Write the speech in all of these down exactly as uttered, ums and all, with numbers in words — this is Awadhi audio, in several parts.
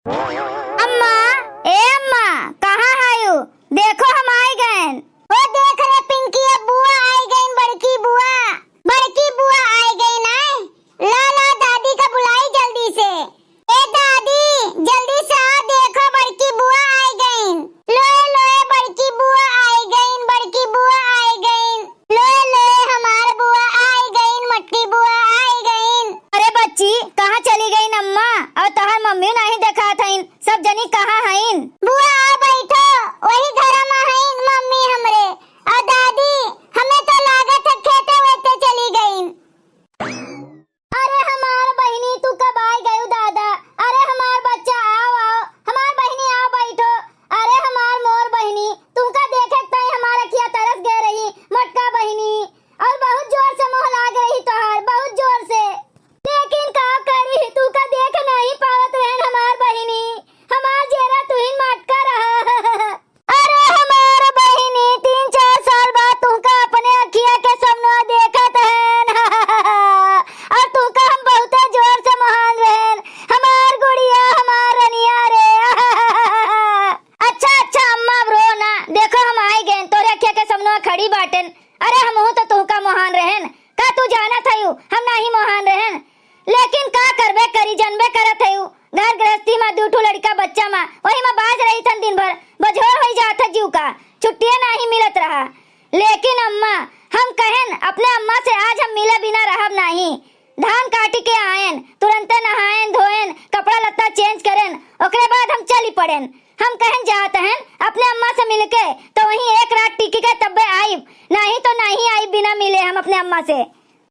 अम्मा, ए अम्मा, कहाँ हयू? देखो हम आइ गएन। ओ देख रे पिंकी, अब बुआ आइ गइन, बड़की बुआ, बड़की बुआ आइ गइन। आए, ला ला दादी का बुलाई जल्दी से। ए दादी, जल्दी से आ, देखो बड़की बुआ आइ गइन। लोए लोए बड़की बुआ आइ गइन, बड़की बुआ आइ गइन। लोए लोए हमार बुआ आइ गइन, मोटकी बुआ आइ गइन। अरे बच्ची, कहाँ चली गइन अम्मा? और तोहार मम्मी नाहीं देखात हइन, सब जनी कहाँ हइन? बुआ आ बैठो, वही घर मा हइन मम्मी हमरे। और दादी, हमें तो लागत है खेते वेते चली गइन। अरे हमार बहिनी, तू कब आइ गयू दादा? अरे हमार बच्चा, आओ, आओ, हमार बहिनी, आओ बैठो। अरे हमार मोर बहिनी, तुमका देखे ताई हमार अखिया तरस गए रही, मोटका बहिनी, और बहुत जोर से मोह लाग रही तोहार, बहुत जोर से। लेकिन का करी, तुमका देख नहीं पावत रहन हमार बहिनी, हमार जेरा तुहिन मोटका रहा। अरे हमार बहिनी, तीन चार साल बाद तुमका अपने अखिया के समनवा देखत हन। और तुमका हम बहुते जोर से मोहान रहन, हमार गुड़िया, हमार रनिया रे। अच्छा, अच्छा अम्मा, अब रो ना, देखो हम आइ गएन, तोरे अखिया के समनवा खड़ी बाटेन। अरे हमहू तो तुमका मोहान रहन, का तू जानत हयू हम नाही मोहान रहन? लेकिन का करबे करी, जनबे करत हयू, घर गृहस्थी मा दू ठो लड़िका बच्चा मा, वही मा बाज रही थन दिन भर, बझोर होइ जात है जीव का, छुट्टिया नाही मिलत रहा। लेकिन अम्मा, हम कहेन अपने अम्मा से आज हम मिले बिना रहब नाही। धान काटि के आएन, तुरंते नहाएन धोएन, कपड़ा लत्ता change करेन, ओकरे बाद हम चली पड़ेन। हम कहेन जात हन अपने अम्मा से मिलके, तो वहीं एक रात टिकि के तब्बे आइब, नाही तो नाही आइब बिना मिले हम अपने अम्मा से।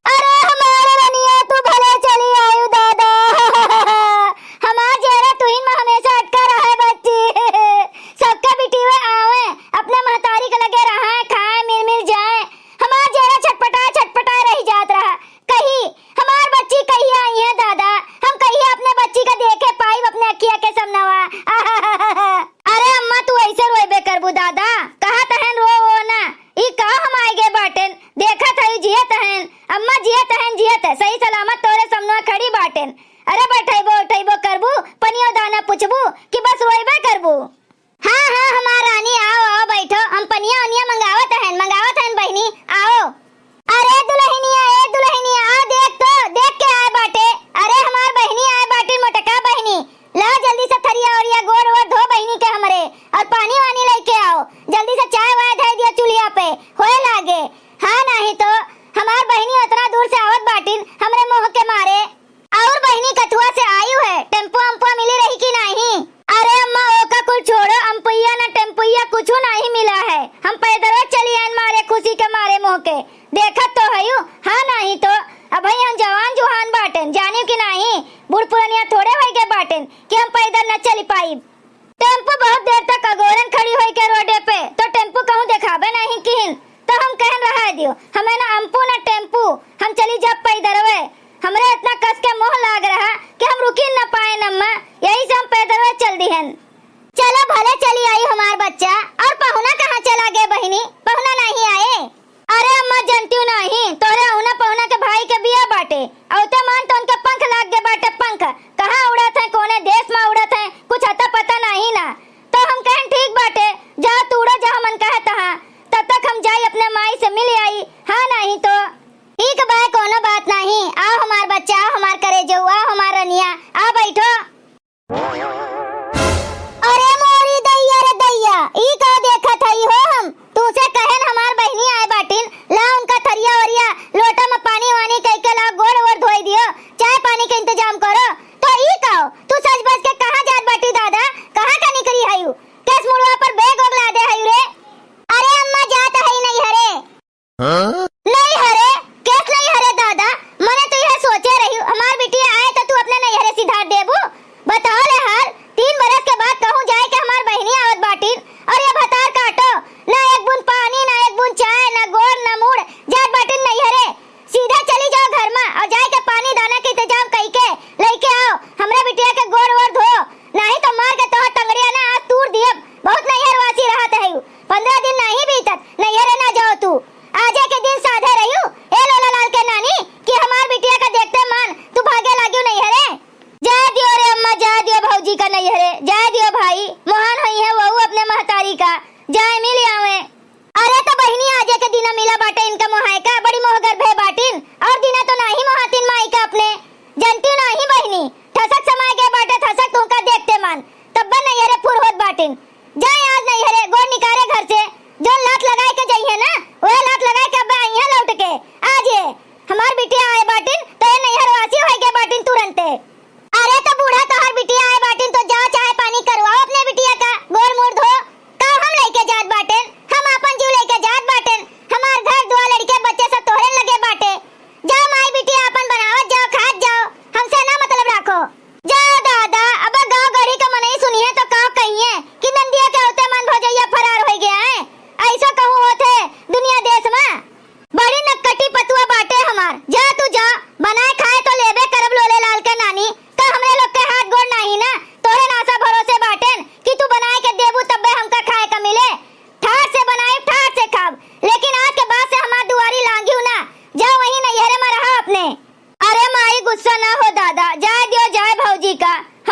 अरे हमार रनिया, तू भले चली आयू दादा। हमार जेरा तुहिन मा हमेशा अटका रहे बच्ची। सबका बिटिया आवे, अपने महतारी के लगे रहे, खाए, मिल मिल जाए। हमार जेरा छटपटाए छटपटाए रहि जात रहा। कही, हमार बच्ची कहिया अइहैं दादा? हम कहिया अपने बच्ची का देखे पाइब अपने अखिया के समनवा? अरे अम्मा, तू ऐसे रोइबे करबू दादा? कहत हन रो वो ना। ई का हम आइ गए बाटेन? देखत हई जियत हन। अम्मा जियत हन, जियत है। सही सलामत तोरे समनवा खड़ी बाटेन। अरे बैठइबो उठइबो करबू, पनियो दाना पूछबू कि बस रोइबे करबू? हाँ, हाँ, हमार रानी, आओ, आओ, बैठो, हम पनिया ओनिया मंगावत हन, मंगावत हन बहिनी, आओ। अरे दुलहिनिया, ए दुलहिनिया, आ देख तो, देख के आए बाटे। अरे हमार बहिनी आए बाटे, मोटका बहिनी। ला जल्दी से थरिया ओरिया गोड़ ओड़ धो बहिनी के हमरे, और पानी वानी लइके आओ। जल्दी से चाय वाय धइ दिया चूल्हिया पे, होए लागे। हाँ नाही तो, हमार बहिनी उतना दूर से आवत बाटिन, हमरे मोह के मारे। और बहिनी कथुआ से आयु है, टेम्पो अम्पो मिली रही कि नाही? अरे अम्मा, ओका कुल छोड़ो, अम्पुइया न टेम्पुइया कुछु नाही मिला है। हम पैदल चली आइन मारे खुशी के मारे मोह के। देखत तो हयू, हाँ नाही तो। अबहीं हम जवान जुहान बाटेन, जानिउ कि नाही? बूढ़ पुरनिया थोड़े होइ गए बाटेन कि हम पैदल न चली पाइब। टेम्पू बहुत देर तक अगोरन खड़ी होइके रोडे पे, तो टेम्पू कहूँ देखाबे नहीं किहिन। तो हम कहन रहा दियो, हमें ना अम्पू ना टेम्पू, हम चली जाब पैदरवे। हमरे इतना कस के मोह लाग रहा कि हम रुकी न पाएन अम्मा, यही से हम पैदरवे चल दिहन। चलो भले चली आई हमार बच्चा, और पहुना कहाँ चला गए बहिनी? पहुना नहीं आए? अरे अम्मा, जनतिउ नाही, तोहरे अहुना पहुना के भाई के बिया बाटे, अउते मान तो उनके पंख लाग गए बाटे, पंख। कहाँ उड़त हैं, कोने देश मा उड़त हैं, कुछ अता पता नाही ना। तो हम कहन ठीक बाटे, जा तू उड़ो, जहाँ मन कहे तहाँ। तब तक हम जाई अपने माई से मिल आई, हाँ नाही तो। ठीक बा, कोनो बात नाही, आओ हमार बच्चा, आओ हमार करेजऊ, आओ हमार रनिया, आ बैठो।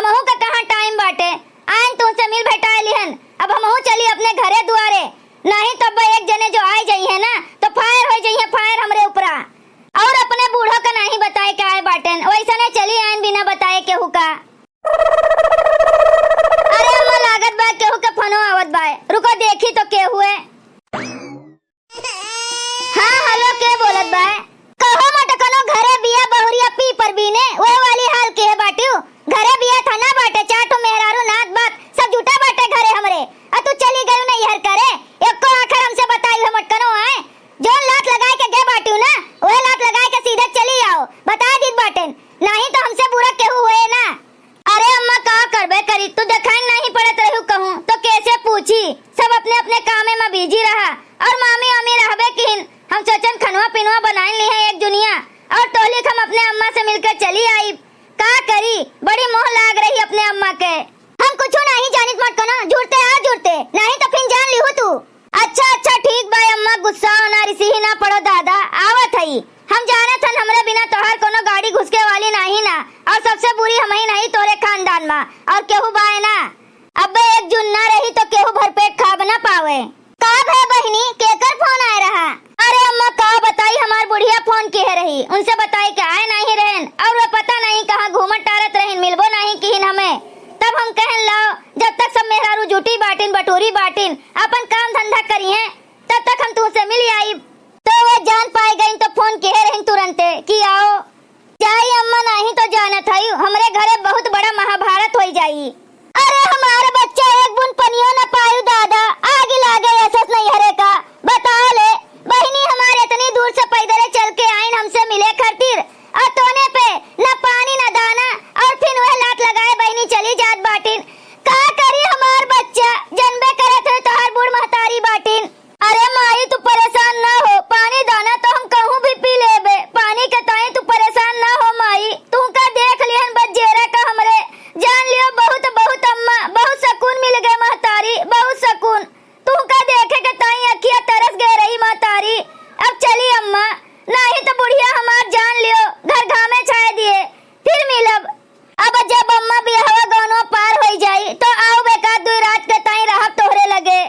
हमहू का कहाँ टाइम बाटे, आइन तुमसे मिल भेटाए लिहन। अब हमहू चली अपने घरे दुआरे, नाहीं तो अब एक जने जो आइ जइहें ना, तो फायर होइ जइहें, फायर हमरे ऊपरा। और अपने बूढ़ो का नाहीं बताए के आए बाटेन, वैसने चली आइन बिना बताए केहू का। अरे अम्मा, लागत बा केहू के फोनो आवत बा, रुको देखी तो केहू है। हाँ, हेलो, के बोलत बा? कहो मटकनो, घरे बिया बहुरिया पीपर बीने, ओह वाली हाल के बाटिउ? घरे बिया था ना बाटे, चार ठो मेहरारू, नात बात, सब जुटा बाटे घरे हमरे। आ तू चली गयू नैहर करे, एको आखर हमसे बताई है मटकनो आए? जौन लात लगाए के गे बाटिउ ना, ओह लात लगाए के सीधे चली आओ, बताइ दीत बाटेन, नाहीं तो हमसे बुरा केहू होए ना। अरे अम्मा, का करबे करी, तू देखाई नाहीं पड़त रहू कहूँ, तो कैसे पूछी? सब अपने अपने कामे में बिजी रहा, और मामी वामी रहबे किहिन, हम सोचन खनवा पिनवा बनाइन लिहे एक जुनिया, और तोहली हम अपने अम्मा से मिलके चली आइब। का करी, बड़ी मोह लाग रही अपने अम्मा के। हम कुछू नाहीं जानित मटकनो, जुड़ते आ जुड़ते, नाहीं तो फिन जान लिहू तू। अच्छा, अच्छा, ठीक बा अम्मा, गुस्सा होना, रिसिही ना पड़ो दादा, आवत हई। हम जानत हन, हमरे बिना तोहार कोनो गाड़ी घुसके वाली नाहीं ना, और सबसे बुरी हमही नाहीं तोरे खानदान मा, और केहू बाए ना। अब्बे एक जुन ना रही तो केहू भरपेट खाब ना पावे। का भे बहिनी, केकर फोन आए रहा? अरे अम्मा, का बताई, हमार बुढ़िया फोन किहे रही, उनसे बताई के आए नाहीं रहेन, और वे पता नाहीं कहाँ घूमत टारत रहेन, मिलबो नाहीं किहिन हमें। तब हम कहन लाओ, जब तक सब मेहरारू जुटी बाटिन, बटोरी बाटिन, अपन काम धंधा करिहें, तब तक हम तुहसे मिल आइब। तो वे जान पाए गइन तो फोन किहे रहिन तुरंते कि आओ। जाई अम्मा, नाहीं तो जानत हई, हमरे घरे बहुत बड़ा महाभारत होई जाई। अरे हमार बच्चा एक बूंद पनियो न पायु दादा, आग लागे असस नैहरे का। बताओ ले, बहिनी हमार इतनी दूर से पैदले चल के आइन हमसे मिले खातिर, और तोने पे न पानी न दाना, और फिन वह लात लगाए बहिनी चली जात बाटिन। का करी हमार बच्चा, जनबे करत हो तोहार बूढ़ महतारी बाटिन। अरे माई, तू परेशान ना हो, पानी दाना तो हम कहूँ भी पी लेबे, पानी के ताई तू परेशान ना हो माई। तुहका देख लिहन बजेरा का हमरे, जान लियो बहुत, बहुत अम्मा, बहुत सकून मिल गए महतारी, बहुत सकून। तुहका देखे के ताई अखिया तरस गए रही महतारी। अब चली अम्मा, नाहीं तो बुढ़िया हमार जान लियो, घर घामे छाए दिए, फिर मिलब। अब जब अम्मा बियाहवा गौनो पार होई जाई, तो आओ बेकार दुई रात के ताई रहब तोहरे लगे।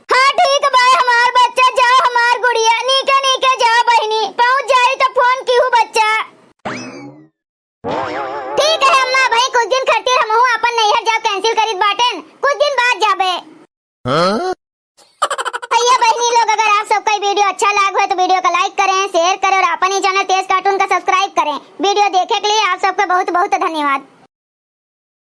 हाँ, ठीक बा हमार बच्चा, जाओ हमार गुड़िया, नीके नीके जाओ बहिनी, पहुँच जाई तो फोन किहू बच्चा। ठीक है अम्मा, भाई कुछ दिन खातिर हमहू अपन नैहर जाओ cancel करित बाटेन, कुछ दिन बाद जाबे। हाँ? भैया बहिनी लोग, अगर आप सबका ये video अच्छा लाग हो तो video का like करें, share करें और अपन ही channel तेज cartoon का subscribe करें। Video देखे के लिए आप सबका बहुत बहुत धन्यवाद।